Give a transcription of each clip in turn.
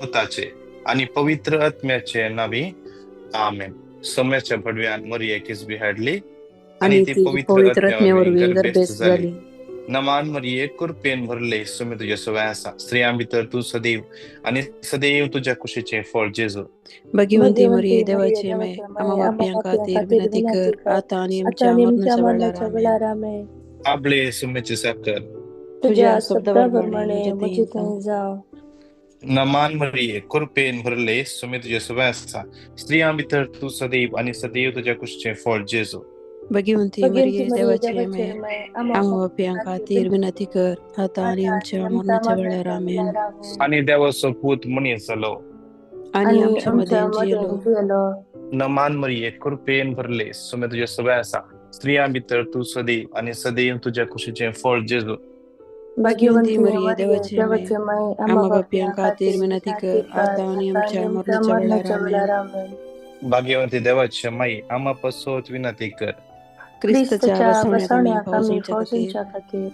पुताचे आनी पवित्र आत्म्याचे नावी आमेन. सोम्याच्या भडव्यान मरियेक किसबी हाडली आनी ती पवित्र आत्म्या वरवीं गर्भेस्त जाली. नमान मरिये, कृपेन भरले, सुमी तुज्या सवय आसा, स्त्रियां भितर तूं सदैव आनी सदैव तुज्या कुशीचें फळ जेजू. भाग्यवंती मरिये, देवाची माय, आम्हा पापयां खातीर विनंती कर, आतां आनी आमच्या मरणाच्या वेळार आमेन. आपले सुम्याची साकर तुझ्या शब्दा प्रमाणे म्हजे थंय जावं. नमान मरिये, कृपेन भरले, सुमी तुज्या सवय आसा, स्त्रियां भितर तूं सदैव आनी सदैव तुज्या कुशीचें फळ जेजू. भाग्यवंती मरिये, देवाची माय, आम्हा पापयां खातीर विनंती कर, आतां आनी आमच्या मरणाच्या वेळार आमेन. आनी देवाचो पूत मनीस जालो आनी आमच्या मदें जियेलो. नमान मरिये, कृपेन भरले, सुमे तुज्या सवय आसा, स्त्रियां भितर तूं सदैव आनी सदैव तुज्या कुशीचें फळ जेजू. भाग्यवंती मरिये, देवाची माय, आम्हा पापयां खातीर विनंती कर, आतां आनी आमच्या मरणाच्या वेळार आमेन. भाग्यवंती देवाची माई, आम्हा पासत विनंती कर. क्रिस्ताच्या बसवण्याक आमी पावसूंच्या खातीर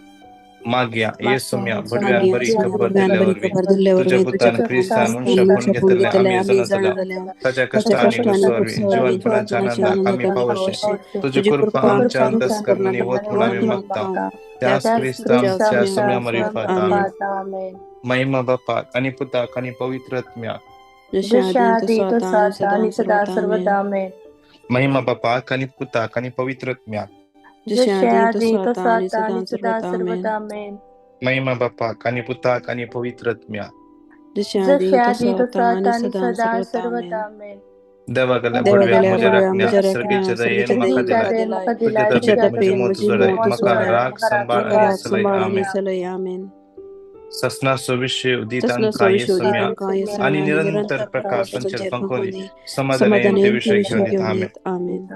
मागया येसुम्या भडव्यान बरी खबर दिल्ल्या वरवीं तुझ्या पुतान क्रिस्तान मनशापण घेतले आमी जाणा जाल्या, ताच्या कश्टांनी गुरसवरवीं जिवनपणाच्या आनंदाक आमी पावोशे. तुजी कृपा आमच्या अंतस्करणांनी वत म्हूण आमी मागता, त्याच क्रिस्ता आमच्या सुम्या मारिफात आमेन. महिमा बापाक आनी पुताक आनी पवित्र आत्म्याक, जशें आदी तसो आतां आनी सदां सर्वदा आमेन. महिमा बापाक आनी पुताक आनी पवित्र आत्म्याक, जशें आदी तसो आतां आनी सदां सर्वदा आमेन. महिमा बापाक आनी पुताक आनी पवित्र आत्म्याक, जशें आदी तसो आतां आनी सदां सर्वदा आमेन. देवा गेल्या भडव्या म्हज्या राखण्या, सर्गेच्या दयेन म्हाका दिलाय, तुज्या तबेन म्हजी मोत जोडाय, म्हाका राग सांबाळ आनी सलय आमेन. ससनाचो विशय उदितांकां येसम्या आनी निरंतर प्रकाश संचर पंकोली, समाधानान ते विशय घेवन येता आमेन.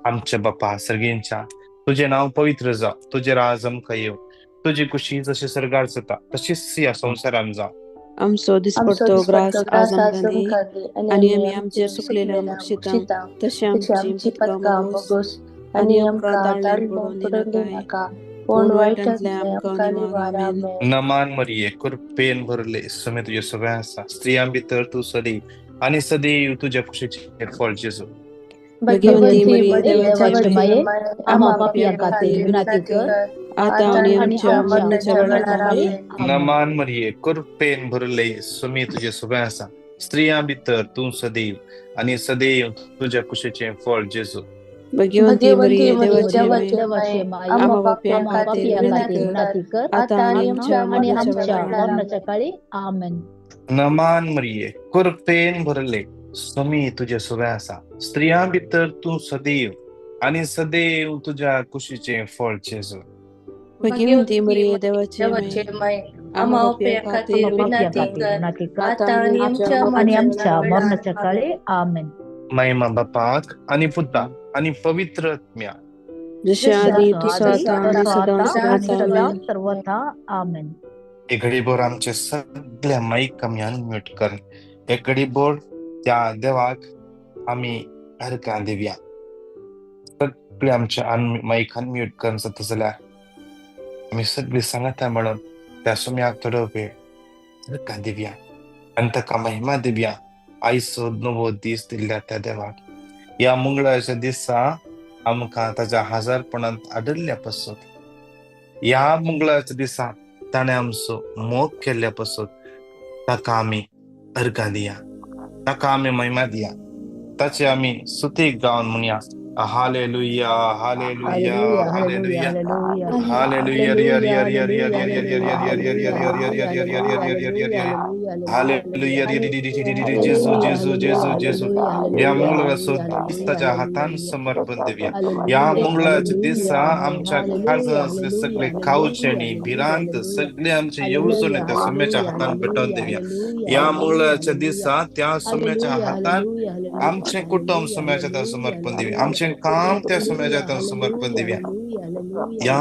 आमच्या बापा सर्गेंच्या, तुजें नांव पवित्र जावं, तुजें राज आमकां येवं, तुजी कुशी जशी सर्गार जाता तशीच ह्या संवसारान जावं. आमचो दिसपडतो ग्रास आज आमकां दी, आनी आमी आमचेर सुकलेल्या बक्षिता तशें आमची पदकां भोगोस, आनी आमकां ताळ्यार पडून दिनाकाय, पूण वायटांतल्यान आमकां निवार आमेन. नमान मरिये, कृपेन भरले, सुमे तुज्या सवय आसा, स्त्रियां भितर तूं सदैव आनी सदैव तुज्या कुशीचें फळ जेजू. भाग्यवंती मरिये, देवाची माय, आम्हा पापयां खातीर विनंती कर, आतां आनी आमच्या मरणाच्या वेळार आमेन. नमान मरिये, कृपेन भरले, सुमी तुज्या सवय आसा, स्त्रियां भितर तूं सदैव आनी सदैव तुज्या कुशीचें फळ जेजू. भाग्यवंती मरिये, देवाची माय, आम्हा पापयां खातीर विनंती कर, आतां आनी आमच्या मरणाच्या काळी आमेन. नमान मरिये, कृपेन भरले, सुमी तुज्या सवय आसा, स्त्रियां भितर तूं सदैव आनी सदैव तुज्या कुशीचें फळ जेजू. भाग्यवंती मरिये, देवाची माय, आम्हा पापयां खातीर विनंती कर, आतां आनी आमच्या मरणाच्या काळी आमेन. महिमा बापाक आनी पुताक आनी पवित्र आत्म्याक, जशें आदी तसो आतां आनी सदां सर्वथा आमेन. एक घडीभर आमचे सगळ्या माईक आमी अनम्यूट कर, एक घडीभर त्या देवाक आमी अर्घां दिवया. सगळे आमचे माईक अनम्यूट करून जाता जाल्यार आमी सगळी सांगता म्हणून त्या सुम्याक थोडो वेळ अर्घां दिवया आनी ताका महिमा दिवया. आयचो नवो दीस दिल्ल्या त्या देवाक, ह्या मंगळाच्या दिसा आमकां ताच्या हजारपणांत आदरल्या पासत, ह्या मंगळाच्या दिसा ताणें आमचो मोग केल्ल्या पासत ताका आमी अर्घां दिया, ताका आमी महिमा दिया, ताचे आमी सुतीक गावन म्हणया hallelujah, hallelujah, hallelujah, hallelujah, रिया रिया रिया रिया रिया रिया रिया रिया रिया रिया रिया रिया रिया रिया रिया रिया रिया हालेलुया, जेजू जेजू जेजू जेजू. ह्या मंगळाचो दीस ताच्या हातान समर्पण दिवया. ह्या मंगळाच्या दिसा आमच्या काळजांत आसले सगळे कावचेणी भिरांत सगळे आमचे येवजणे त्या सुम्याच्या हातान भेटोवन दिवया. ह्या मंगळाच्या दिसा त्या सुम्याच्या हातान आमचें कुटुंब सुम्याच्या हातान समर्पण दिवया, आमचें काम त्या सुम्याच्या हातान समर्पण दिवया. ह्या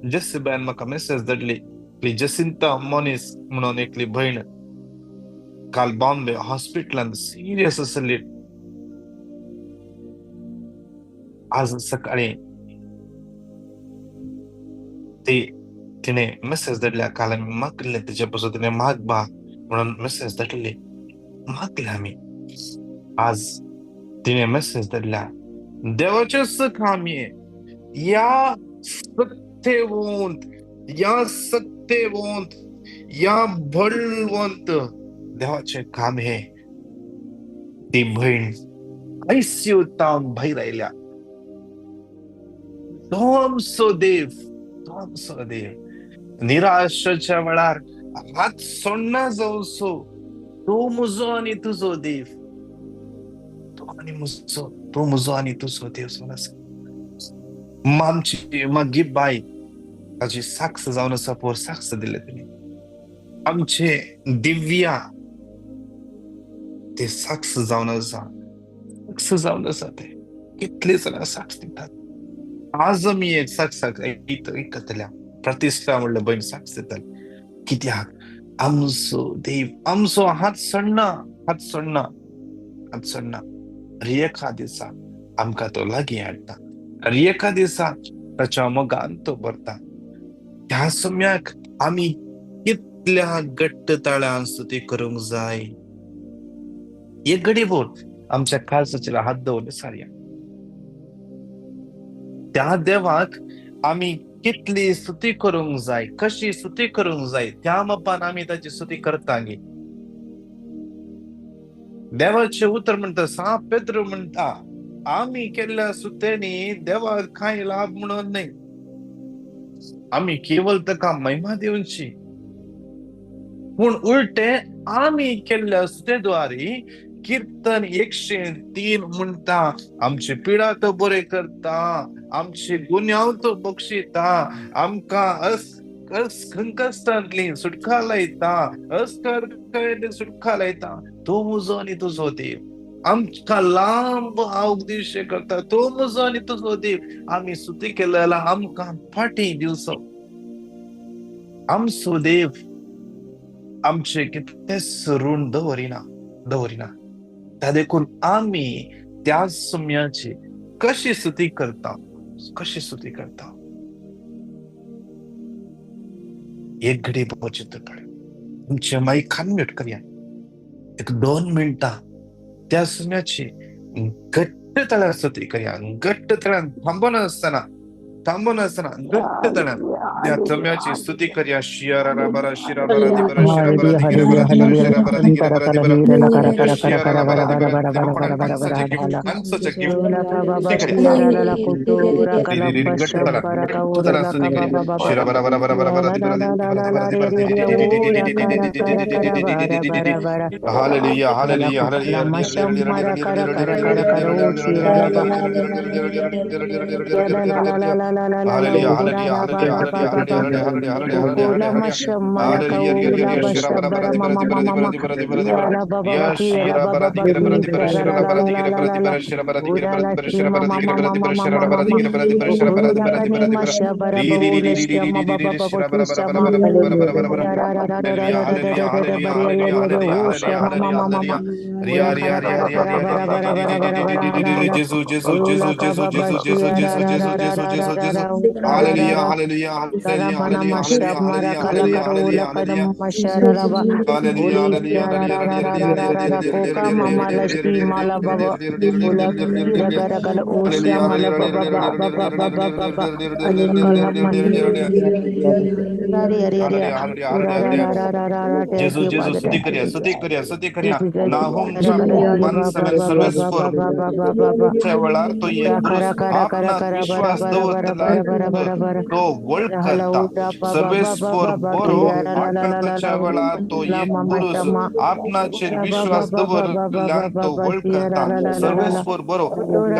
जेसीबायन म्हाका मेसेज धाडली एकली जसिंता मोनीस म्हणून एकली भयण काल बॉम्बे हॉस्पिटलान सिरियस आसली. आज सकाळी ती तिणे मेसेज धाडल्या. काल आमी मागले तिचे पासून, तिणे माग बा म्हणून मेसेज धाडली, मागले आमी. आज तिणे मेसेज धाडल्या, देवाचे सुख आमी या सक्तेवंत, या सक्तेवंत, या बळवंत देवाचे काम हे. ती भयण आयसीयू तावन भायर आयल्या. तो आमचो देव, तो आमचो देव निराशेच्या वेळार हात सोडना जावचो. तो म्हजो आनी तुजो देव, तो आनी म्हजो, तो म्हजो आनी तुजो देव जावन आसा. आमची मागीर बाय ताची साक्ष जावन आसा, पोर साक्ष दिले तिणे. आमचे दिव्या ते साक्ष जावन आसा, साक्ष जावन आसा. ते कितले जाणां साक्ष दितात. आज आमी एक साक्ष आयकतल्या, प्रतिश्ठा म्हणल्यार भयण साक्ष दिताली. कित्याक आमचो देव आमचो हात सोडना, हात सोडना, हात सोडना. एका दिसा आमकां तो लागीं हाडटा, एका दिसा ताच्या मोगान तो भरता. ह्या सम्याक आमी कितल्या घट्ट ताळ्यान स्तुती करूंक जाय. एक घडी बोल आमच्या काळजाचेर हात दवरले सारया. त्या देवाक आमी कितली स्तुती करूंक जाय, कशी स्तुती करूंक जाय, त्या मापान आमी ताची स्तुती करता. देवाचें उतर म्हणटा, सा पेद्रू म्हणटा, आमी केल्ल्या स्तुतेनी देवाक कांय लाभ म्हणून न्हय, आमी केवल ताका महिमा दिवची. पूण उलटे आमी केल्ल्या स्तुतेद्वारे कीर्तन 103 म्हणटा, आमची पिडा तो बरे करता, आमचे गुन्यांव तो बक्षिता, आमकां संकश्टांतली सुटका लायता, अस्कारकायेंतली सुटका लायता. तो म्हजो आनी तुजो देव आमकां लांब आवदेश करता. तो म्हजो आनी तुजो देव आमी स्तुती केल्या आमकां फाटीं दिवचो. आमचो देव आमचे कितेंच ऋण दवरिना, दवरिना. त्या देखून आमी त्या सम्याची कशी स्तुती करता, कशी स्तुती करता. एक घडी चित्र काड, तुमचे माईक अनम्यूट करया. एक 2 मिनटां त्या सम्याची घट्ट तळ्यान स्तुती करया. घट्ट तळ्यान, थांबून आसतना, थांबून आसतना घट्ट तळ्यान त्या सम्याची स्तुती करया. शिरा बरा शिरा बरा दिबरा शिरा बरा दिगिरा बरा दिबरा शिरा बरा दिगिरा बरा दिबरा शिरा बरा दिबरा दिबरा. शिरा बरा बरा बरा बरा दिबरा दिबरा दिबरा. Hallelujah, hallelujah, hallelujah. Hallelujah, hallelujah, hallelujah, hallelujah, hallelujah, जेजू जेजू स्तुति करिया, स्तुति करिया, स्तुति करिया. नाहुम chapter 1:7 सर्वेस्पर वेळार तो एक पुरुष आपणाक विश्वास दवरतला तो वळखता. सर्वेस्पर बरो आकाताच्या वेळार तो एक पुरुष आपणाचेर विश्वास दवरल्यान तो वळखता. सर्वेस्पर बरो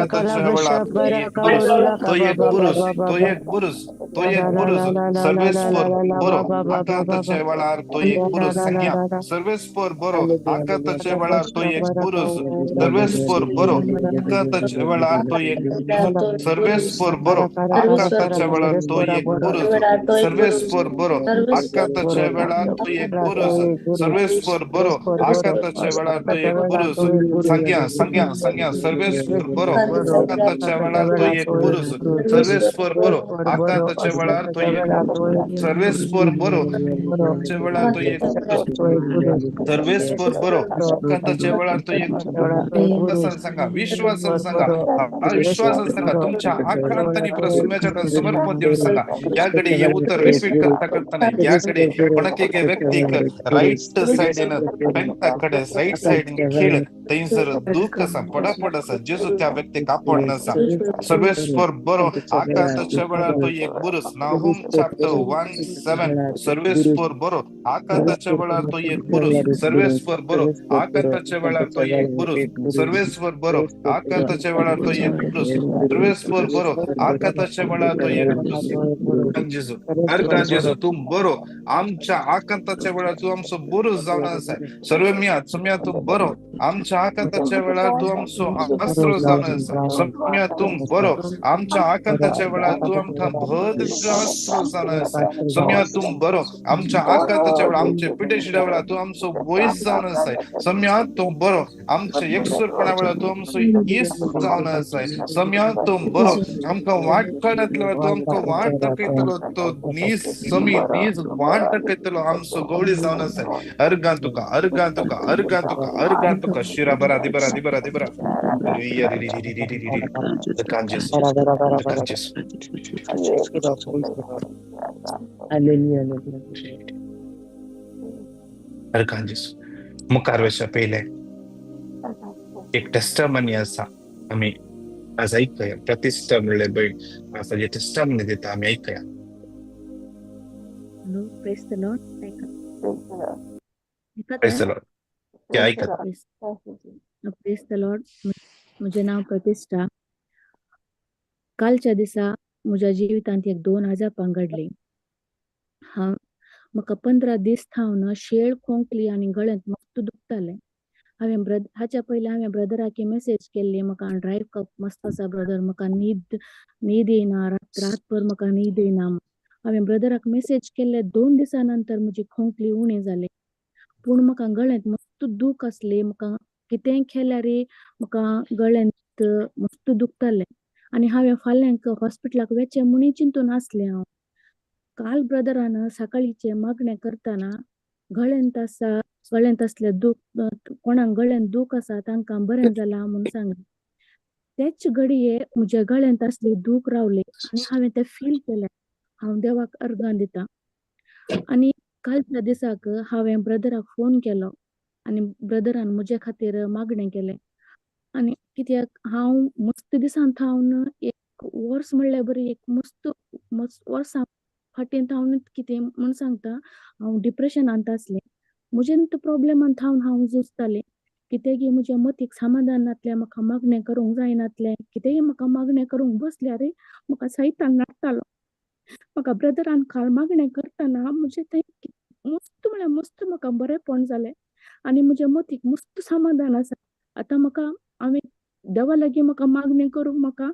आकाताच्या वेळार तो एक पुरुष, तो एक पुरुष, तो एक पुरुष, तो एक पुरुष. सर्वेस्पर बरो आकाताच्या वेळार तो एक पुरुष. संज्ञा सर्वेस्पर बरो आकाताच्या वेळार तो एक पुरुष. सर्वेस्पर बरो आकाताच्या वेळार तो एक पुरुष. सर्वेस्पर बरो आकाताच्या वेळार तो एक पुरुष. बुरुज, सर्वेस्पर बरो, आकांताच्या वेळार तो एक बुरुज, सर्वेस्पर बरो, आकांताच्या वेळार तो एक बुरुज. सांग्या सांग्या सांग्या, सर्वेस्पर बरो, आकांताच्या वेळार तो एक बुरुज, सर्वेस्पर बरो, आकांताच्या वेळार तो एक, सर्वेस्पर बरो, वेळार तो एक, सर्वेस्पर बरो, आकांताच्या वेळार तो एक. सांगा, विश्वासान सांगा, विश्वासान सांगा, तुमच्या आकांतानी परत समर्पण देऊन सांगा. याकडे हे उत्तर रिपीट करता करताना याकडे कोणाक एके व्यक्तीक राईट सायडीन पेंटा कडेन राईट सायडीन खेळ थंयसर दूख आसा, पडापड आसा, जेजू त्या व्यक्तीक आपोवन आसा. सर्वेस्पर बरो, आकांताच्या वेळार तो एक बुरुज. नाहूम चॅप्टर 1:7, सर्वेस्पर बरो, आकांताच्या वेळार तो एक बुरुज, सर्वेस्पर बरो, आकांताच्या वेळार तो एक बुरुज, सर्वेस्पर बरो, आकांताच्या वेळार तो एक बुरुज, सर्वेस्पर बरो, आकांताच्या वेळार तो एक बुरुज. जेजू, अर्गां जेजू, तूं बरो, आमच्या आकांताच्या वेळार तूं आमचो बुरुज जावन आसा. सर्वम्या सुम्या तूं बरो, आमच्या आकांताच्या वेळार तूं आमचो आस्रो जावन आसा. सम्या तूं बरो, आमच्या आकांताच्या वेळार तूं आमकां भद्र आस्रो जावन आसा. सम्या तूं बरो, आमच्या आकांताच्या वेळार, आमच्या पिडेशिड्या वेळार तूं आमचो वयस जावन आसा. सम्या तूं बरो, आमच्या एकसुरपणा वेळार तूं आमचो येस जावन आसा. सम्या तूं बरो, आमकां वाट कळनातल्या वेळार तूं आमकां वाट दाखयतलो, तो नीज समी नीज वाट दाखयतलो, आमचो गवळी जावन आसा. अर्गां तुका, अर्गां तुका, अर्गां तुका, अर्गां तुका. शिरा बरा दिबरा दिबरा दिबरा. अर्गां जेजू. मुखार वचच्या पयलें एक टेस्टमनी आसा, आमी आज आयकया. प्रतिश्ठा म्हणल्यार भयण आसा जे टेस्टमनी दिता, आमी आयकया. Hello, praise the Lord. Praise the Lord. आयकत. Praise the Lord. म्हजें नांव प्रतिश्ठा. कालच्या दिसा म्हज्या जिवितांत एक 2 अजापां घडलीं. हांव म्हाका 15 दीस थावन शेळ खोंकली आनी गळ्यांत मस्त दुखतालें. हांवें हाच्या पयलीं हांवें ब्रदराक मेसेज केल्ली, म्हाका ड्राय कप मस्त आसा ब्रदर, म्हाका न्हीद न्हीद येयना, रातभर म्हाका न्हीद येयना. हांवें ब्रदराक मेसेज केल्ले 2 दिसां नंतर म्हजी खोंकली उणी जाली. पूण म्हाका गळ्यांत मस्त दूख आसली, म्हाका कितेंय केल्यार म्हाका गळ्यांत मस्त दुखतालें. आनी हांवें फाल्यांक हॉस्पिटलाक वचचें म्हणून चिंतून आसलें हांव. काल ब्रदरान सकाळीचें मागणें करतना गळ्यांत आसा, गळ्यांत आसलें दूख, कोणाक गळ्यांत दूख आसा तांकां बरें जालां म्हूण सांगलें. तेच घडये म्हज्या गळ्यांत आसली दूख रावली आनी हांवें तें फील केलें. हांव देवाक अर्गां दिता. आनी कालच्या दिसाक हांवें ब्रदराक फोन केलो आनी ब्रदरान म्हजे खातीर मागणें केलें. आनी कित्याक हांव मस्त दिसान थावन एक वर्स म्हणल्यार बरी एक मस्त मस्त वर्सां फाटीं थावन कितें म्हूण सांगता, हांव डिप्रेशनांत आसलें. म्हजें प्रॉब्लेमान थावन हांव झुजतालें. कितेंगी म्हज्या मतीक समाधान नासलें, म्हाका मागणें करूंक जायनासलें, कितेंय म्हाका मागणें करूंक बसल्यार म्हाका सैतान नाडटालो. म्हाका ब्रदरान काल मागणें करतना म्हजें तें मस्त म्हळ्यार मस्त म्हाका बरेंपण जालें आनी म्हज्या मतीक मस्त समाधान आसा. आतां म्हाका हांवें देवा लागीं म्हाका मागणें करूंक म्हाका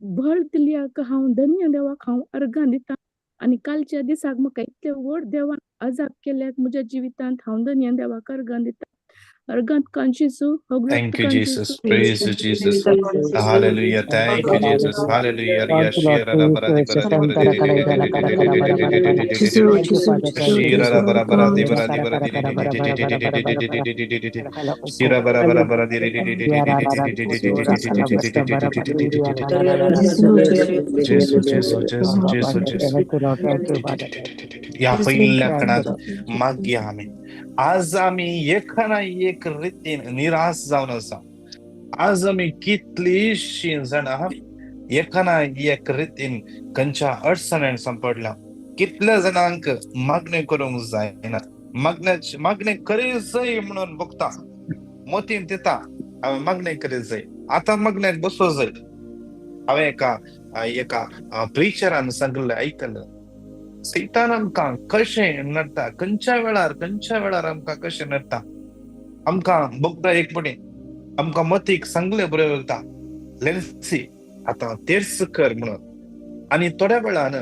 बळ दिल्याक हांव धन्य देवाक हांव अर्गां दिता. आनी कालच्या दिसाक म्हाका इतलें व्हड देवान अजाप केल्याक म्हज्या जिवितांत हांव धन्य देवाक अर्गां दिता. अर्गांत कांशिसू. Thank you, Jesus. Praise you, Jesus. Hallelujah. Thank you, Jesus. Hallelujah. ह्या पयल्या खणाक मागया आमी. आज आमी एक ना एक रितीन निराश जावन आसा. आज आमी कितलीशीं जाणां एका ना एक रितीन खंयच्या अडचणेन सांपडल्या. कितल्या जाणांक मागणें करूंक जायना, मागणें करीत जाय म्हणून बगता, मतीन दिता हांवें मागणें करीत जाय, आतां मागण्याक बसो जाय. हांवें एका एका प्रिचरान सांगिल्लें आयकलें, सैतान आमकां कशें नडटा, खंयच्या वेळार खंयच्या वेळार आमकां कशें नडटा. आमकां बगता एक पटी आमकां मतीक सांगलें बरें वता लेन्सी आतां तेर्स कर म्हणून, आनी थोड्या वेळान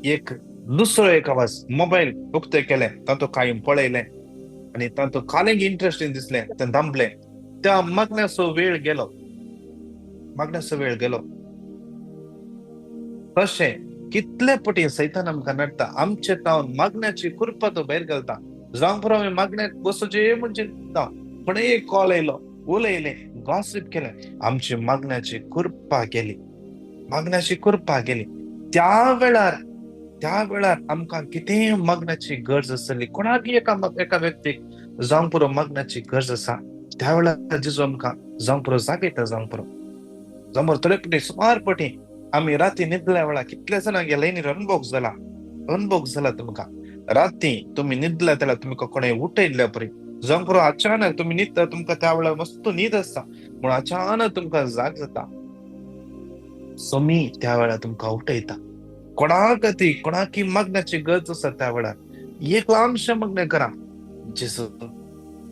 एक दुसरो एक आवाज मोबायल उक्ते केलें, तातूंत कांय पळयलें आनी तातूंत कालेंक इंट्रस्टींग दिसलें, तें दामलें. त्या मागण्याचो वेळ गेलो, मागण्याचो वेळ गेलो. तशें कितले पटी सैतान आमकां नडटा, आमचे तावन मागण्याची कृपा तो भायर घालता. जावं पुरो आमी मागण्याक बसोचें म्हणजे कोणें एक कॉल येयलो, उलयलें, गॉसिप केलें, आमची मागण्याची कृपा गेली, मागण्याची कृपा गेली. त्या वेळार, त्या वेळार आमकां कितेंय मागण्याची गरज आसली, कोणाक एका एका व्यक्तीक जावं पुरो मागण्याची गरज आसा, त्या वेळार जेजू आमकां जावं पुरो जागयता. जावं पुरो, जावं पुरो थोडे पटी सुमार पटी आमी राती न्हिदल्या वेळार कितल्या जाणांक ह्या लायनीर अनुभव जाला, अनुभव जाला तुमकां. राती तुमी न्हिदल्या जाल्यार तुमकां कोणें उठयल्ल्या परी जावं पुरो अचानक तुमी न्हिदता, तुमकां त्या वेळार मस्त न्हीद आसता पूण अचानक तुमकां जाग जाता. सोमी त्या वेळार तुमकां उठयता. कोणाक ती कोणाकी मागण्याची गरज आसा त्या वेळार एक ल्हानशें मागणें करा, जेजू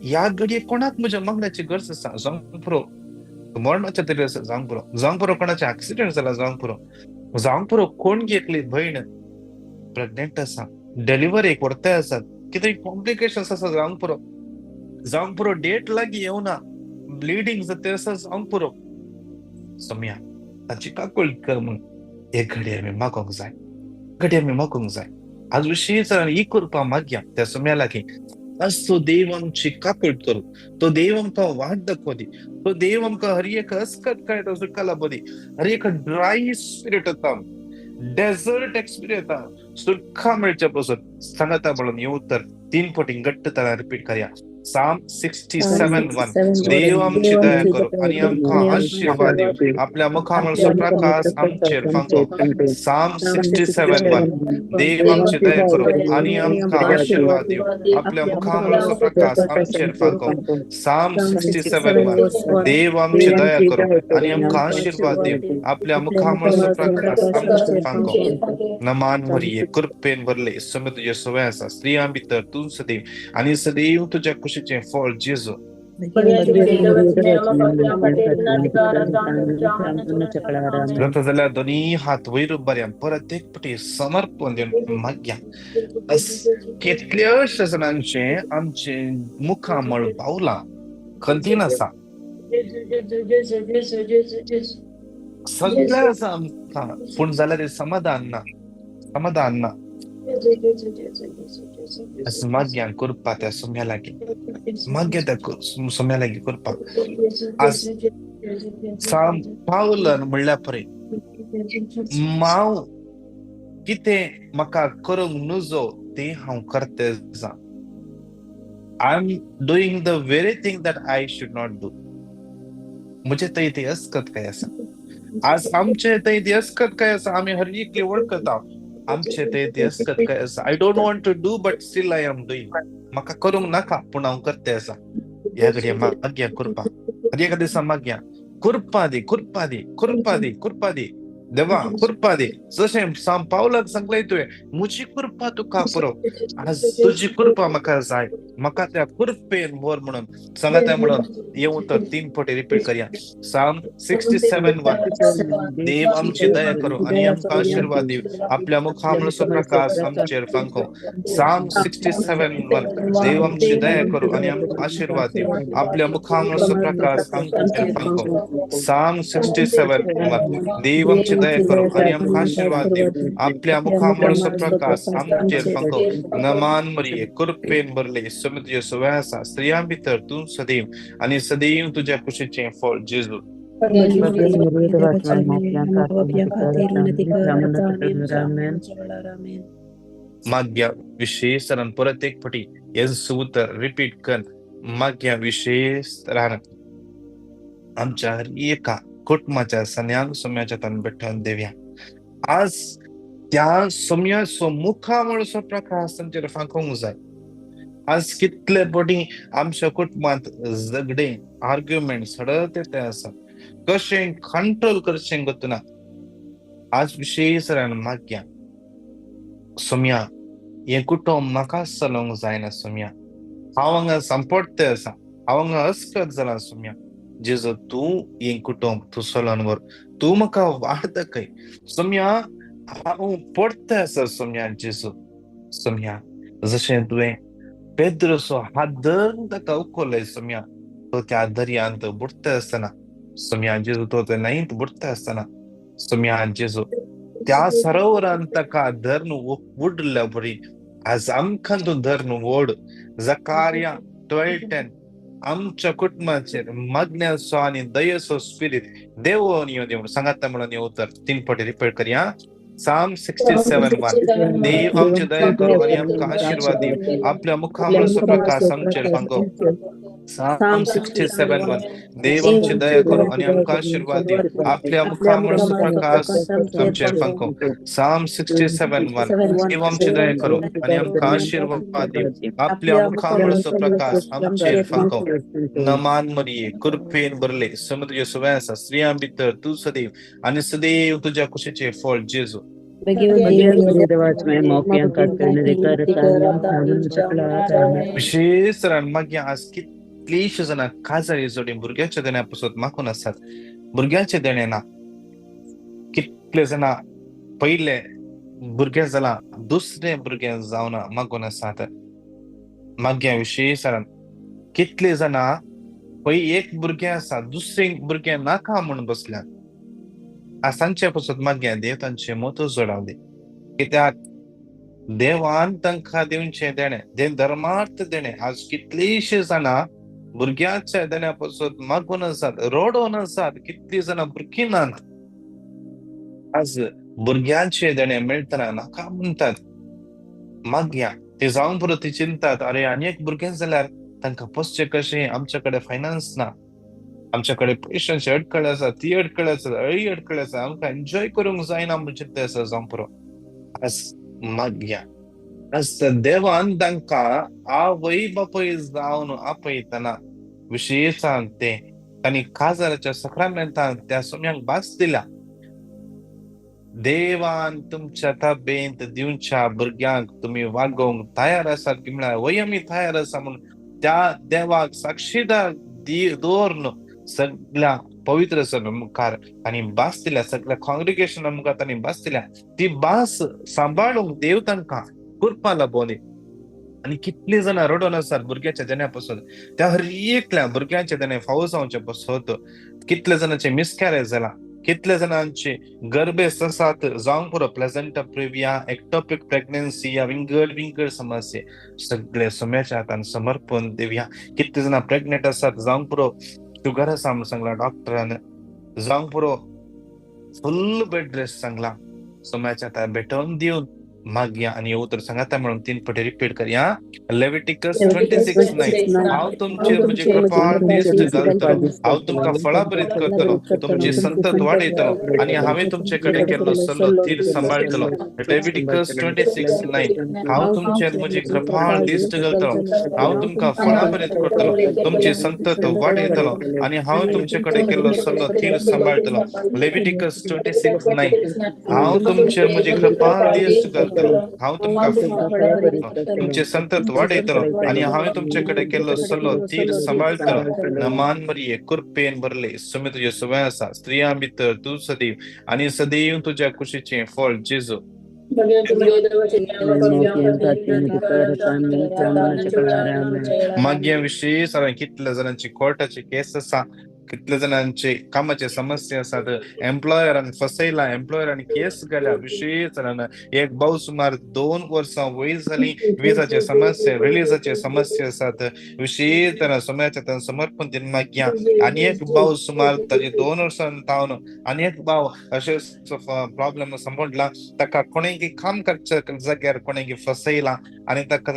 ह्या घडये कोणाक म्हज्या मागण्याची गरज आसा. जावं पुरो मरणाच्या तरी आसा, जावंक पुरो, जावंक पुरो कोणाचें एक्सिडंट जाला, जावंक पुरो, जावंक पुरो कोण एकली भयण प्रेग्नेंट आसा, डिलिव्हरीक व्हरते आसात, कितें कॉम्प्लिकेशन्स आसा, जावंक पुरो, जावंक पुरो डेट लागीं येवना, ब्लिडींग जाता आसा, जावंक पुरो. सोम्या ताची काकूळ कर म्हूण एक घडये आमी मागोंक जाय, घडये आमी मागोंक जाय. आज विशेश ही कृपा मागया त्या सोम्या लागीं. आज तो देव आमची काकूळ करूं, तो देव आमकां वाट दाखोवं दी, तो देव आमकां हर एक अस्कत काय तो सुटका लाबो दी, हर एक ड्राय स्पिरिट येता, डेझर्ट एक्सपिरियन्स येता, सुटका मेळचे पासून सांगता म्हणून हे उतर 3 पटी घट्ट तारा रिपीट करया. Psalm 67:1. देव आमची दया करू आनी आमकां आशीर्वाद दिवं, आपल्या मुखामळचो प्रकाश आमचेर फांको. Psalm 67:1. देव आमची दया करू आनी आमकां आशीर्वाद दिवं, आपल्या मुखामळचो प्रकाश आमचेर फांको. Psalm 67:1. देव आमची दया करू आनी आमकां आशीर्वाद दिवं, आपल्या मुखामळचो प्रकाश आमचेर फांको. नमान मरिये, कृपेन भरले, समे तुजे सवय आसा, स्त्रियां भितर तूं सदैव आनी सदैव तुज्या कुशीचें फळ जेजू. जाता जाल्यार दोनी हात वयर बऱ्या परत एक पटी समर्पण दिवन मागया. कितल्याश्या जाणांचें आमचें मुखामळ पावलां खंतीन आसा, सगळें आसा आमकां, पूण जाल्यार समाधान ना, समाधान ना. मागया कृपा त्या सोम्या लागीं, मागया त्या सोम्या लागीं कृपा. आज साम पावलन म्हणल्या परे माव कितें म्हाका करूंक नुजो तें हांव करते जा. I am doing the very thing that I should not do. म्हजे थंय ती अस्कत काय आसा, आज आमचे थंय ती अस्कत काय आसा, आमी हर एकली वळखता आमचे ते ती अस्कत काय आसा. I don't want to do but still I am doing. म्हाका करूंक नाका पूण हांव करते आसा. ह्या घडये मागया कृपा, हर एका दिसा मागया कृपा दी, कृपा दी, कृपा दी, कृपा दी देवा, कृपा दी. जशें साम पावलाक सांगलें तुवें, म्हजी कृपा तुका पुरो, आज तुजी कृपा म्हाका जाय, म्हाका त्या कृपेन भर म्हणून सांगता म्हणून हें उतर 3 पटी रिपीट करया. Psalm 67:1. देव आमची दया करूं आनी आमकां आशीर्वाद दिवं, आपल्या मुखामळचो प्रकाश आमचेर फांको. Psalm 67:1. देव आमची दया करूं आनी आमकां आशीर्वाद दिवं, आपल्या मुखामळचो प्रकाश आमचेर फांको. Psalm 67:1. देव आमची दया करूं आनी आमकां आशीर्वाद दिवं, आपल्या मुखामळचो प्रकाश आमचेर फांको. नमान मरिये, कृपेन भरले, समे तुजे सवय आसा, स्त्रियां भितर तूं सदैव आनी सदैव तुज्या कुशीचें फळ जेजू. मागया विशेष तरान परत एक पटी हें उतर रिपीट कर. मागया विशेष तरान आमच्या हर एका कुटुंबाच्या सन्यांग सोम्याच्या तान बेठून देवया. आज त्या सोम्याचो मुखामळचो प्रकाश तांचेर फांकोंक जाय. आज कितले पटी आमच्या कुटुंबांत झगडे, आर्ग्युमेंट सडत ते आसा, कशें कंट्रोल करचें गोतना. आज विशेष मागया सोम्या, हें कुटुंब म्हाका चलोवंक जायना सोम्या, हांव हांगा सांपडते आसा, हांव हांगा अस्कत जाला सोम्या, जेजो तूं हें कुटुंब तूं चलोवन व्हर, तूं म्हाका वाट दाखय सोम्या. हांव पडटा आसा सोम्या जेजू. सोम्या जशें तुवें पेद्रोचो हात धरून ताका उखलय सोम्या, तो त्या दर्यांत बुडटा आसतना सोम्या जेजू, तो त्या न्हंयत बुडटा आसतना सोम्या जेजू त्या सरोवरान ताका धरून उडल्या बरी आज आमकां तूं धरून ओड. जकारिया 12:10 आमच्या कुटुंबाचेर मागण्याचो आनी दयेचो स्पिरीट देवोन येवं दी म्हणून सांगाता म्हणून उतर 3 फावटी रिपीट करया. Psalm 67:1 देव आमची दया करू आनी आमकां आशिर्वाद दी, आपल्या मुखामळाचो प्रकाश आमचेर फांको. Psalm 67:1 देव आमची दया करू आनी आमकां आशिर्वाद दी, आपल्या मुखामळाचो प्रकाश आमचेर फांको. Psalm 67:1 देव आमची दया करू आनी आमकां आशिर्वाद दी, आपल्या मुखामळाचो प्रकाश आमचेर फांको. नमान मरिये, कृपेन भरले, समुद्र सुवे आसा, स्त्रियां भितर तूं सदैव आनी सदैव तुज्या कुशीचें फळ जेजू. विशेष मागीर आज कितलीशी जाणां काजारी जोडी भुरग्याच्या देण्या पासत मागून आसात, भुरग्याचे देणें ना. कितले जाणां पयले भुरगें जालां, दुसरें भुरगें जावना मागून आसात. मागीर विशेष कितले जाणां पय एक भुरगें आसा, दुसरें भुरगें नाका म्हूण बसल्यात. आज तांचे पासत मागया देव तांचे मोत जोडावं दी, कित्याक देवान तांकां दिवचें देणें, देव धर्मार्थ देणें. आज कितलीशीं जाणां भुरग्याच्या देण्या पासत मागून आसात, रडोन आसात. कितलीं जाणां भुरगीं नात, आज भुरग्यांचे देणें मेळटना नाका म्हणटात. मागया ते जावन पुरो ती चिंतात, अरे आनी एक भुरगें जाल्यार तांकां पोसचें कशें, आमच्या कडेन फायनान्स ना, आमच्या कडेन पयशांची अडखळ आसा, ती अडखळ आसा, हय अडखळ आसा, आमकां एन्जॉय करूंक जायना म्हूण चिंता आसा जावन पुरो. आज मागया आज देवान तांकां आवय बापूय जावन आपयतना विशेषान ते तांणी काजाराच्या सक्रामेंतान त्या सोम्यांक भास दिल्या. देवान तुमच्या ताबेंत दिवच्या भुरग्यांक तुमी वागोवंक तयार आसात की म्हळ्यार वय आमी तयार आसा म्हणून त्या देवाक साक्षीदार दवरून सगळ्या पवित्र सभे मुखार तांणी भास दिल्या, सगळ्या कॉंग्रिगेशना मुखार तांणी भास दिल्या. ती भास सांबाळूंक देव तांकां कृपा लाबोवंदी. आनी कितलीं जाणां रडोन आसात भुरग्याच्या देण्या पासून, त्या हर एकल्या भुरग्यांच्या देणे फावो जावचे पासत कितले जाणांचे मिसकॅरेज जाला, कितले जाणांचे गर्भेस्त आसात जावंक पुरो, प्लेजंटा प्रिविया, एक्टोपिक प्रेग्नन्सी या विंगड विंगड समस्ये सगळे सोम्याच्या हातान समर्पण दिवया. कितले जाणां प्रेग्नेंट आसात जावंक पुरो, शुगर आसा म्हूण सांगला डॉक्टरान, जावंक पुरो फुल बेड रेस्ट सांगला, सोम्याच्या हातान भेटोवन दिवन मागया. आनी उतर सांगाता म्हणून 3 फावटी रिपीट करया. लेविटिकस 26:9 हांव तुमचेर म्हजी कृपा दिश्ट घालतलो, हांव तुमकां फळां भरीत करतलो, तुमची संतत वाडयतलो आनी हांवें तुमचे कडेन केल्लो सल्लो थीर सांबाळटलो. लेविटिकस 26:9 हांव तुमचेर म्हजी कृपा दिश्ट घालतलो, हांव तुमकां फळां भरीत करतलो, तुमची संतत वाडयतलो आनी हांव तुमचे कडेन केल्लो सल्लो थीर सांबाळटलो. लेविटिकस 26:9 हांव तुमचेर म्हजी कृपा दिश्ट घालतलो, हांव तुमकां तुमचे संतत वाडयतलो आनी हांवें तुमचे कडेन केल्लो सल्लो थीर सांबाळटलो. नमान मरिये, कृपेन भरले, सुमी तुजे सुवे आसा, स्त्रियां भितर तूं सदैव आनी सदैव तुज्या कुशीचें फळ जेजू. मागीर विशेष हांवें कितल्या जाणांची कोर्टाची केस आसा, कितल्या जाणांचे कामाचे समस्या आसात, एम्प्लॉयरान फसयला, एम्प्लॉयरान केस घाल्या. विशेष एक भाव सुमार 2 वर्सां वयर जाली, विजाचे समस्या, रिलीजाचे समस्या आसात. विशेष सोम्याच्या तांकां समर्पण दिवन मागया. आनी एक भाव सुमार ताजे 2 वर्सां तावन आनी एक भाव अशें प्रॉब्लम सांपडला, ताका कोणें काम करच्या जाग्यार कोणें फसयला आनी ताका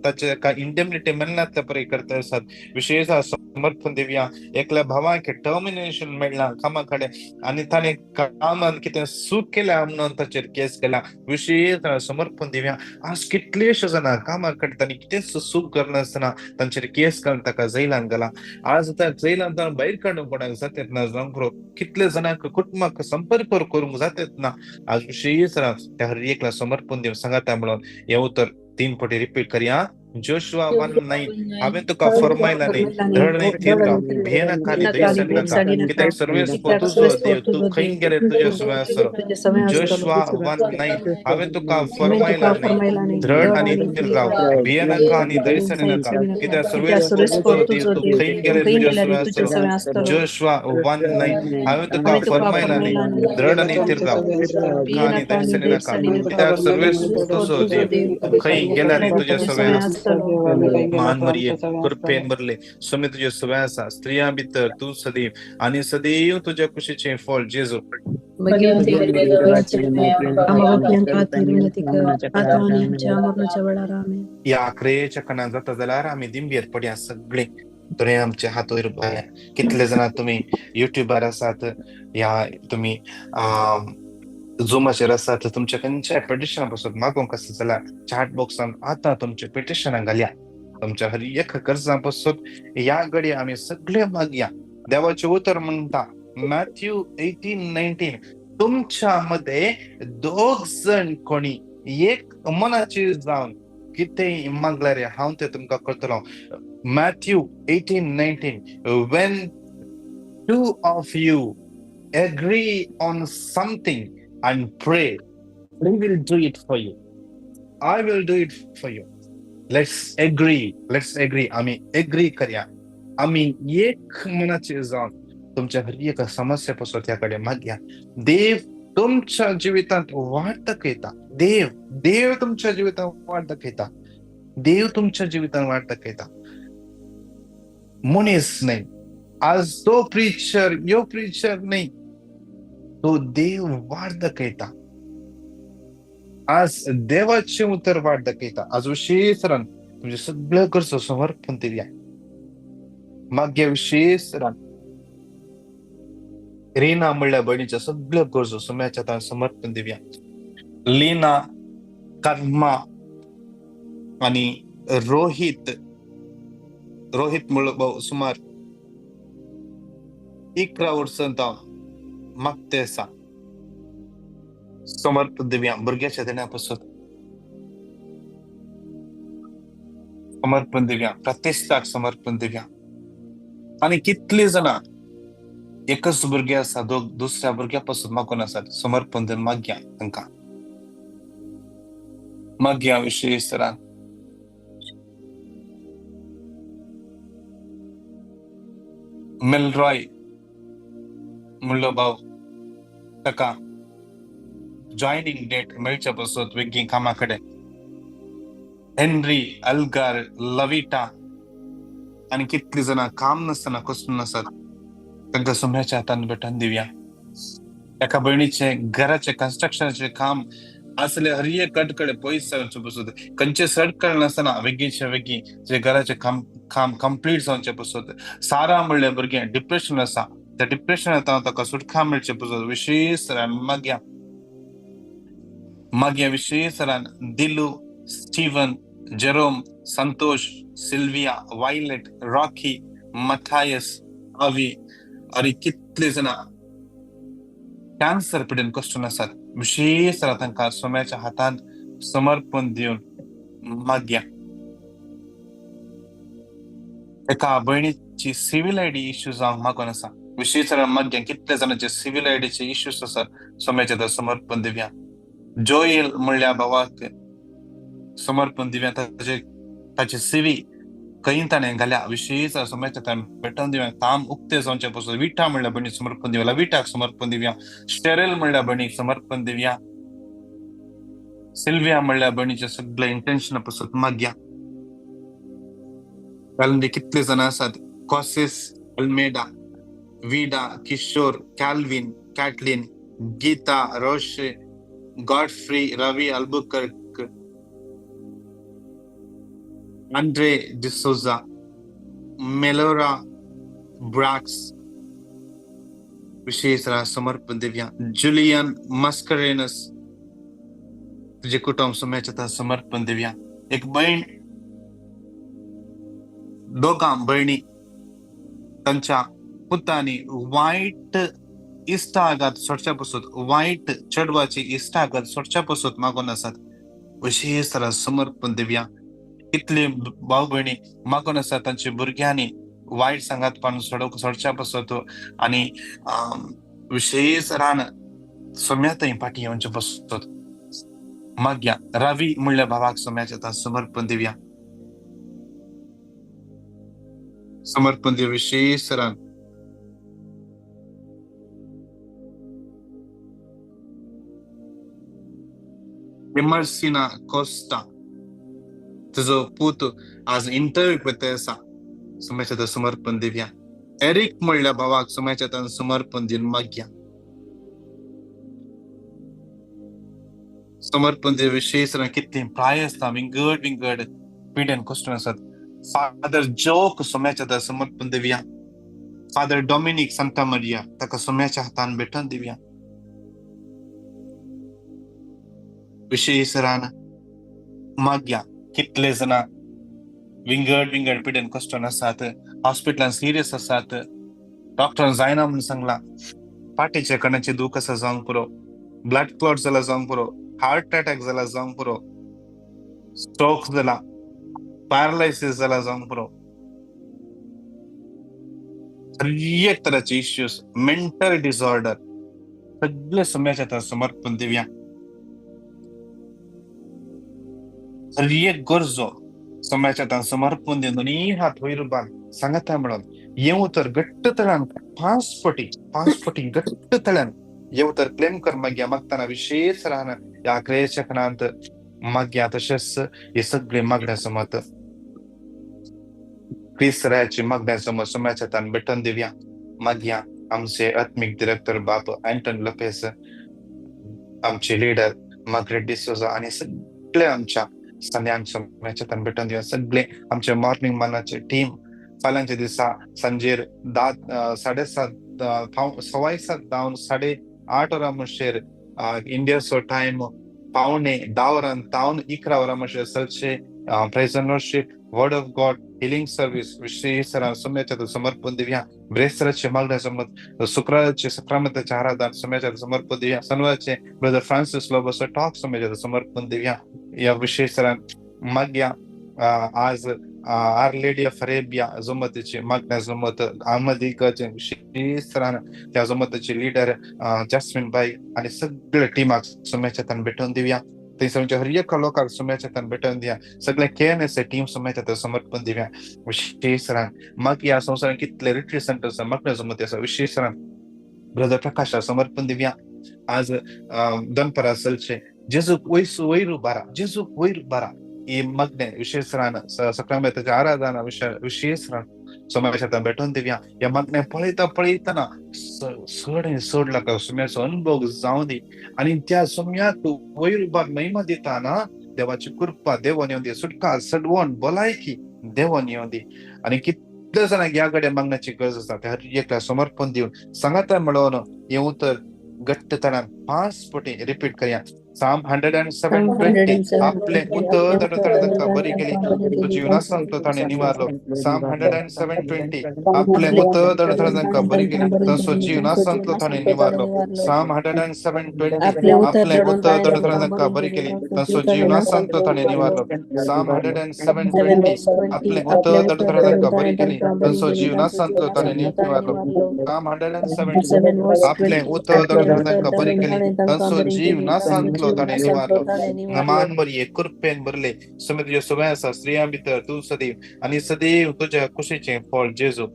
ताचे इंडेमनिटी मेळना त्या परी करता आसात. विशेष समर्पण दिवया. एकल्या भावाक टर्मिनेशन मेळ्ळां कामा कडेन आनी ताणें कामान कितें चूक केल्या म्हणून ताचेर केस केला. विशेष समर्पण दिवया. आज कितलेशे जाणां कामा कडेन तांणी कितेंच चूक करनासतना तांचेर केस घालून ताका जैलान घाला. आज त्या जैलान ताणें भायर काडूंक कोणाक जातेत ना, जावंक कितले जाणांक कुटुंबाक संपर्क करूंक जातेत ना. आज विशेष त्या हर एकला समर्पण दिवन सांगाता म्हणून हें उतर 3 फावटी रिपीट करया. जोशुआ 1:9 हांवें तुका फरमायला न्ही, धड न्ही थीर राव, भियेनाका आनी धैर्य नाका, कित्याक सर्वेस्पर तुजो देव, तूं खंय गेल्यार तुज्या सवें आसतलो. जोशुआ 1:9 हांवें तुका फरमायला न्ही, धड आनी थीर राव, भियेनाका आनी धैर्य नाका, कित्याक सर्वेस्पर तुजो देव, तूं खंय गेल्यार तुज्या सवें आसतलो. जोशुआ 1:9 हांवें तुका फरमायला न्ही, धड आनी थीर राव, आनी धैर्य नाका, कित्याक सर्वेस्पर तुजो देव, तूं खंय गेल्यार तुज्या सवें आसतलो. मान मरिये, कृपेन भरले, स्वामी तुज्या सवें आसा, स्त्रियां भितर तूं सदैव आनी सदैव तुज्या कुशीचें फळ जेजू. ह्या आक्रेच्या कणां जाता जाल्यार आमी दिंबेर पडया सगळे तुमी आमचे हात वयर पळया. कितले जाणां तुमी युट्यूबार आसात या तुमी झुमाचेर आसात, तुमच्या खंयच्याय पिटिशना पासून मागोवंक आसा जाल्यार चॅट बॉक्सान आतां तुमच्या पिटिशनां घालया. तुमच्या हर एक गरजां पासून ह्या घडये आमी सगळे मागया. देवाचें उतर म्हणटा मॅथ्यू 18:19, तुमच्या मध्ये दोग जण कोणी एक मनाची जावन कितें मागल्यार हांव तें तुमकां करतलो. Matthew 18:19, when two of you agree on something and pray, we will do it for you. I will do it for you. Let's agree. Let's agree. आमी एग्री करया, आमी एक मनाचे जावन तुमच्या हर एका समस्या पासून त्या कडेन मागया. देव तुमच्या जिवितांत वाट दाखयता. देव देव तुमच्या जिवितांत वाट दाखयता. देव तुमच्या जिवितांत वाट दाखयता, मनीस न्हय. आज तो प्रिचर यो प्रिचर न्हय, तो देव वाट दाखयता. आज देवाचें उतर वाट दाखयता. आज विशेष रान तुमचे सगळे गरजो समर्पण दिवया. मागीर विशेष रान रीना म्हणल्या भयणीच्या सगळ्यो गरजो सुम्याच्या हातान समर्पण दिवया. लीना, कर्मा आनी रोहित, रोहित म्हणलो भाव सुमार 11 वर्सां मागते आसा. समर्पण दिवया भुरग्याच्या देण्या पासून समर्पण दिवया, प्रतिष्ठाक समर्पण दिवया. आनी कितली जाणां एकच भुरगे आसा, दोग दुसऱ्या भुरग्या पासून मागून आसात, समर्पण दिवन मागया तांकां. मागया विशेष रान मेलरॉय म्हणलो भाव, ताका जॉयनिंग डेट मेळचे पासून वेगीं कामा कडेन. हेनरी, अल्गार, लविटा आनी कितली जाणां काम नासतना कसून आसात, तांकां सुम्याच्या हातान भेटून दिवया. एका भयणीचें घराचें कन्स्ट्रक्शनाचें काम आसले, हर एक कडेन पयस जावचे पसून, खंयचे सडकळ नासतना वेगींचे वेगीं जे घराचें काम काम कंप्लीट जावचे पसून. सारा म्हणलें भुरगें डिप्रेशन आसा, त्या डिप्रेशनांत ताका सुटका मेळचे पसून विशेष मागया. मागया विशेष Dilu, Steven, Jerome, Santosh, Sylvia, Violet, Rocky, Matthias, Avi आनी कितले जाणां कॅन्सर पिडेन कश्टून आसात, विशेष तांकां सोम्याच्या हातांत समर्पण दिवन मागया. एका भयणीची सिव्हिल आयडी इश्यू जावंक मागून आसा, विशेष मागया. कितले जाणांचे सिव्हिल आयडीचे इश्यूज आसात, सोम्याच्या हातात समर्पण दिवया. जोयल म्हणल्या भावाक समर्पण दिवया, ताचे सिवी खंय ताणें घाल्या, विशेष सोम्याच्या हातान भेटून दिवया. काम उक्तें जावचें पसून. विठा म्हणल्या भयणीक समर्पण दिवया, विठाक समर्पण दिवया. स्टेरेल म्हणल्या भयणीक समर्पण दिवया. सिल्विया म्हणल्या भयणीचे सगळे इंटेन्शन पसून मागया. कारण कितले जाणां आसात, Causes, Almeida, Vida, Kishore, Calvin, Catlin, Geeta, Roshe, Godfrey, Ravi Albuquerque, Andre D'Souza, Melora Brax, विशेष समर्पण दिवया. जुलियन मस्करेनस, तुझे कुटुंब सुम्याच्या समर्पण दिवया. एक बहीण, दोगां भयणी तांच्या पुतांनी वायट इश्टागत सोडच्या पसून, वायट चेडवाची इश्टागत सोडच्या पसून मागून आसात, विशेष समर्पण दिवया. कितले भाव भयणी मागून आसा तांच्या भुरग्यांनी वायट सांगातपण सोडच्या पासत आनी विशेष रान सोम्या थंय फाटीं येवचे पासत मागया. रवी म्हणल्या भावाक सोम्याच्या हातान समर्पण दिवया, समर्पण दिवया विशेष रान. एमर्सिना कोस्टा तुजो पूत आज इंटरव्यू वता आसा, सोम्याच्या हातान समर्पण दिवया. एरिक म्हणल्या भावाक सोम्याच्या हातान समर्पण दिवन मागया, समर्पण दिवया विशेष. कितलीं प्राय आसता विंगड विंगड पिड्यान कश्ट आसात. फादर जोक सोम्याच्या हातान समर्पण दिवया. फादर डॉमिनिक सांता मारिया ताका सोम्याच्या हातान भेटून दिवया. विशेष रान मागया. कितले जाणां विंगड विंगड पिडेन कश्टान आसात, हॉस्पिटलान सिरियस आसात, डॉक्टरान जायना म्हणून सांगलां, फाटीच्या कणाचे दूख आसा जावंक पुरो, ब्लड क्लॉट जाला जावंक पुरो, हार्ट अटॅक जाला जावंक पुरो, स्ट्रोक जाला, पॅरालायसीस जाला जावंक पुरो, हर एक तराचे इश्यूज, मेंटल डिसऑर्डर सगळे सोम्याच्या हातान समर्पण दिवया. हर एक गरजो सोम्याच्या हातान समर्पण दिवन दोनी हात वयर बांद सांगता म्हणून येवं तर घट्ट तळान 5 पटी घट्ट तळान येवं तर क्लेम कर मागया. मागताना विशेष राहना ह्या क्रियेच्या खणांत मागया. तशेंच हे सगळे मागण्या समत क्रिस्तरायाची मागण्या समत सोम्याच्या हातान भेटून दिवया. मागया आमचे आत्मीक डिरेक्टर बाप अँटन लोपेस, आमचे लिडर मार्ग्रेट डिसोजा आनी सगळे आमच्या सन्यांक सोम्याच्या हातान भेटून दिवया. सगळे आमचे मॉर्निंग मानाचे टीम फाल्यांच्या दिसा सांजेर 7:30 7:15 जावन 8:30 वरां म्हणशेर इंडियाचो टायम 9:45 वरां तावन 11 वरां म्हणशेर चलचे praise and worship, word of God, healing service विशेष सोम्याच्या हातान समर्पण दिवया. ब्रेस्तराचे मागण्या समत शुक्राराचे सक्रामताचे आराधन सोम्याच्या हातान समर्पण दिवया. शनिवारचे ब्रदर फ्रांसिस लोबोचो टॉक सोम्याच्या हातान समर्पण दिवया. ह्या विशेष मागया. आज आर लेडी ऑफ अरेबिया जमतीची मागण्या जमत अहमदीकाचे विशेष त्या जमतीचे लिडर जास्मिन बाई आनी सगळे टिमाक सोम्याच्या हातान भेटून दिवया. थंयसर आमच्या हर एका लोकांक सोम्याच्या हातान भेटून दिया. सगळे केएनएस टीम सोम्याच्या हातान समर्पण दिवया. विशेष मागया. ह्या संवसारांत कितले रिट्रीट सेंटर आसा मागण्या जमती आसा विशेष ब्रदर प्रकाशा समर्पण दिवया. आज दनपरां चलचे जेजूक वयर उबारा, जेजूक वयर उबारा ही मागणें विशेष रान सक्रामेताच्या आराधना विशेष रान सोम्याच्या हातान भेटून दिवया. ह्या मागणें पळयता पळयतना चड आनी चड लोकांक सोम्याचो अनुभव जावं दी आनी त्या सोम्याक वयर उबार महिमा दिताना देवाची कृपा देवोन येवं दी, सुटका सडवण भलायकी देवोन येवं दी. आनी कितले जाणांक ह्या कडेन मागण्याची गरज आसा त्या हर एकल्या समर्पण दिवन सांगाता मेळोवन येवं तर घट्ट तणान 5 पटी रिपीट करया. Psalm 107:20 आपले उतर ताणें बरी केली, तुजी नासंत ताणें निवारलो. Psalm 107:20 आपले उतर ताणें बरी केली, तसो जीव नासंतलो ताणें निवारलो. Psalm 107:20 आपले उतर ताणें बरी केली, तसो जीव नासंतलो ताणें निवारलो. Psalm 107:20 आपले उतर ताणें बरी केली, तसो जीव नासंतलो ताणें निवारलो. Psalm 107:20 आपले उतर ताणें बरी केली, तसो जीव नासंतलो ताणें निवारलो. नमान बरये कृपेन भरले सुमे तुज्यो सवय आसा स्त्रियां भितर तूं सदैव आनी सदैव तुज्या कुशीचें फळ जेजू.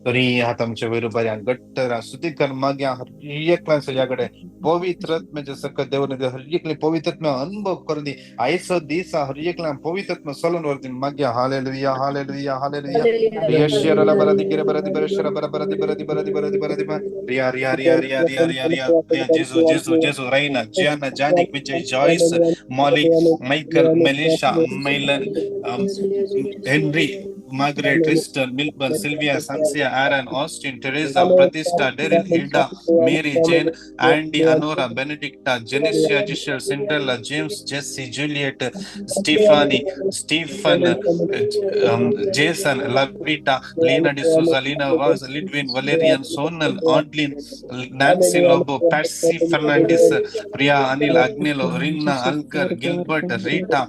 तरी हात आमच्या वयर बऱ्या घट्ट सुदीकर मागया हर एकल्यान सगळ्या कडेन पवित्र आत्म्याचे सकत देव हर एकले पवित्र आत्म्या अनुभव करून दी. आयचो दीस हर एकल्यान पवित्र आत्मा सोलून व्हर दी. मागया हालेलुया हालेलुया हालेलुया. रिया बरा दी बरा दी बरा बरा बरा दी बरा दी बरा दी बरा दी बरा दी रिया रिया रिया रिया रिया रिया रिया रिया जेजू जेजू जेजू Raina Gianna Janik Vijay Joyce Molly Michael Melisha Mylan Henry Margaret, Tristan, Milburn, Sylvia, Sancia, Aaron, Austin, Teresa, Pratishtha, Daryl, Hilda, Mary, Jane, Andy, Anora, Benedicta, Jenicia, Giselle, Cinderella, James, Jesse, Juliet, Stephanie, Stephen, Jason, Lavita, Lena D'Souza, Lena Vaz, Lidwin, Valerian, Sonal, Antlin, Nancy Lobo, Patsy Fernandes, Priya, Anil, Agnelo, Rinna, Algar, Gilbert, Rita,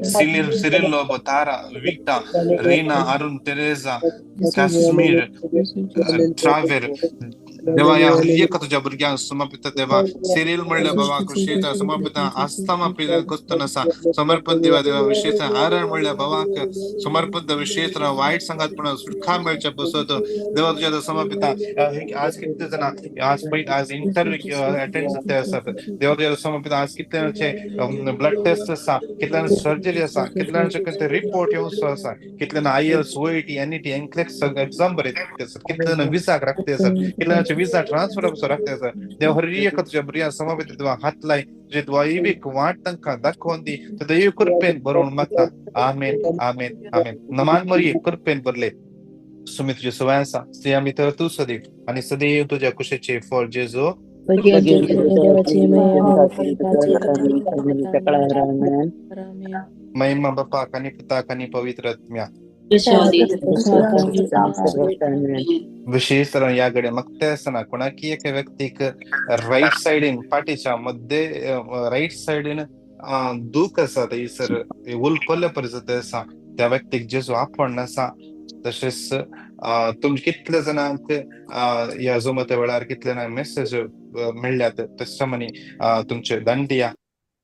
Cyril Lobo, Tara, Vita, Reena, Arun, Teresa, Kashmir, Traver. देवा ह्या हर एका तुज्या भुरग्यांक समर्पित देवा, सिरील म्हणल्या बाबा विशेष समर्पित, आस्थमा क्रिस्तान आसा समर्पण देवा. देवा विशेष आरण म्हणल्या बाबाक समर्पण, विशेष वायट सांगात सुटका मेळच्या बसत देवा तुज्या समर्पित. आज कितले जाणां आज पळय आज इंटरव्यू अटेंड जाते आसात, देवा तुज्या समर्पित. आज कितल्यांचे ब्लड टेस्ट आसा, कितल्यांचे सर्जरी आसा, कितल्यांचे कितें रिपोर्ट येवचो आसा, कितल्यांना आयएल्स, ओईटी, एनईटी, एनक्लेक्स एग्जाम बरयते आसात, कितल्यांना विसाक राखते आसात, कितल्यांचे विसा ट्रान्सफर राखते आसात. देव हर एका तुज्या भुरग्यांक समर्पित देवा, हात लाय, तुजे दैवीक वाट तांकां दाखोवन दी, दैव कृपेन बरोवन मागता. आमेन, आमेन, आमेन. नमान मरिये, कृपेन भरले, सुमी तुजी सवय आसा, स्त्रियां भितर तूं सदैव आनी सदैव तुज्या कुशीचे फळ जेजू. महिमा बापाक आनी पुताक आनी पवित्र आत्म्या. विशेष ह्या घडये म्हाका तें आसना कोणाकी एका व्यक्तीक रायट सायडीन पाटीच्या मध्ये रायट सायडीन दूख आसा, थंयसर उलकोल्ल्या परिस्थिती आसा, त्या व्यक्तीक जेजू आपोवन आसा. तशेंच तुमचे कितले जाणांक ह्या जमते वेळार कितले जाणांक मेसेज मेळ्ळ्यात टेस्टमनी तुमचे दांडिया.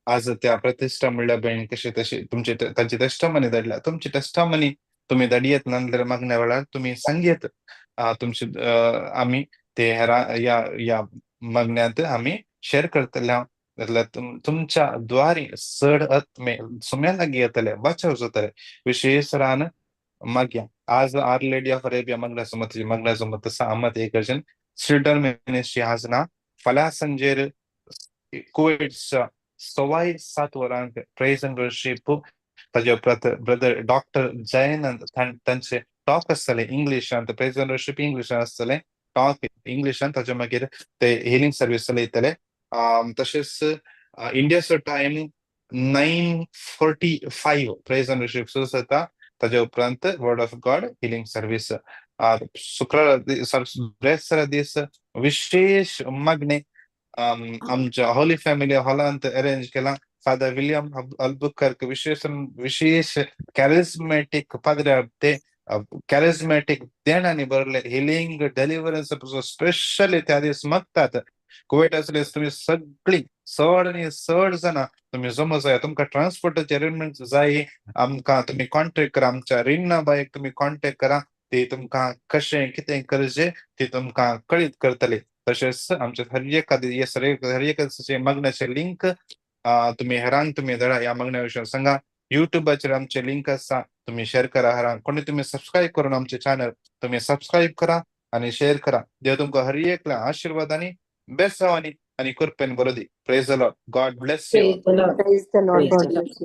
आज त्या प्रतिश्ठा म्हणल्या भयण कशी तशी तुमची तांची टेस्टमनी धाडल्या. तुमची टेस्टमनी तुमी धाडयेत, नाजाल्यार मागण्या वेळार तुमी सांगयेत, तुमची आमी ते हेरा ह्या ह्या मागण्यांत आमी शेर करतले. जाल्यार तुमच्या द्वारी चड आत्मे सुम्या लागीं येतले, बचाव जातले. विशेष रान मागया. आज आर लेडी ऑफ अरेबिया मागण्या समत मागण्या समत आसा. आमत इगर्जन चिल्ड्रन मिनिस्ट्री आज ना. फाल्यां सांजेर कुवेटच्या 7:15 वरांक प्रेज एंड वर्शीप, ताजे उपरांत ब्रदर डॉक्टर जयानंद तांचे टॉक आसतले इंग्लिशांत, प्रेज एंड वर्शीप इंग्लिशान आसतले, टॉक इंग्लिशान, ताजे मागीर ते हिलिंग सर्वीस चलयतले. तशेंच इंडियाचो टायम 9:45 प्रेज एंड वर्शीप सुरू जाता, ताजे उपरांत word of God healing service. शुक्रारा ब्रेस्तारा दीस विशेष मागणे आमच्या होली फॅमिली हॉलांत अरेंज केला. फादर विलियम अल्बुकर्क विशेष विशेष कॅरिझमॅटीक पाद्रे, ते कॅरिझमॅटीक देणांनी भरले, हिलिंग डेलिव्हरन्स स्पेशली त्या दीस मागतात. कुवेट आसले तुमी सगळीं चड आनी चड जाणां तुमी जमो जाय. तुमकां ट्रान्सपोर्टाचे अरेंजमेंट जाय, आमकां तुमी कॉन्टेक्ट करा, आमच्या रिन्ना बायक तुमी कॉन्टेक्ट करा, ती तुमकां कशें कितें करचें ती तुमकां कळीत करतली. तशेंच आमच्या हर एका हर एका दिसाचे मागण्याचे लिंक तुमी हेरांक तुमी धाडा, ह्या मागण्या विशयान सांगा. युट्यूबाचेर आमचे लिंक आसा, तुमी शेअर करा हेरांक. कोणी तुमी सबस्क्रायब करून आमचे चॅनल तुमी सबस्क्रायब करा आनी शेअर करा. देव तुमकां हर एकल्या आशिर्वाद आनी बेसांवांनी आनी कृपेन बरो दी. Praise the Lord. God bless you. Praise the Lord. God bless you.